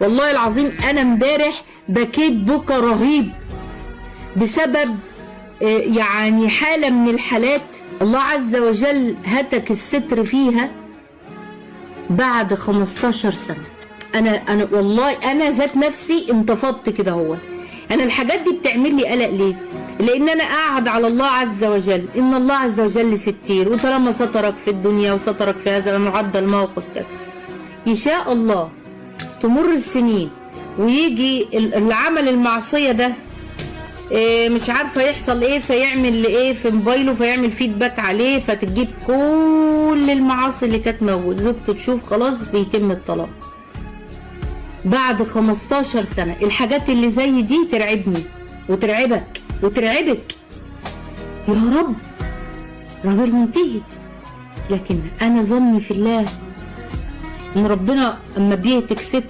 والله العظيم انا امبارح بكيت بكى رهيب بسبب يعني حالة من الحالات الله عز وجل هتك الستر فيها بعد 15 سنة. انا والله انا ذات نفسي انتفضت كده. هو انا الحاجات دي بتعمل لي قلق ليه؟ لان انا قاعد على الله عز وجل، ان الله عز وجل ستير، وطالما سترك في الدنيا وسترك في هذا المعدل الموقف كذا، يشاء الله تمر السنين ويجي العمل المعصية ده إيه، مش عارفه يحصل ايه، فيعمل ايه في موبايله، فيعمل فيدباك عليه، فتجيب كل المعاصي اللي كانت موجوده، زوجته تشوف، خلاص بيتم الطلاق بعد 15 سنه. الحاجات اللي زي دي ترعبني وترعبك وترعبك. يا رب راجل منتهي، لكن انا ظني في الله ان ربنا اما بيهتك ستر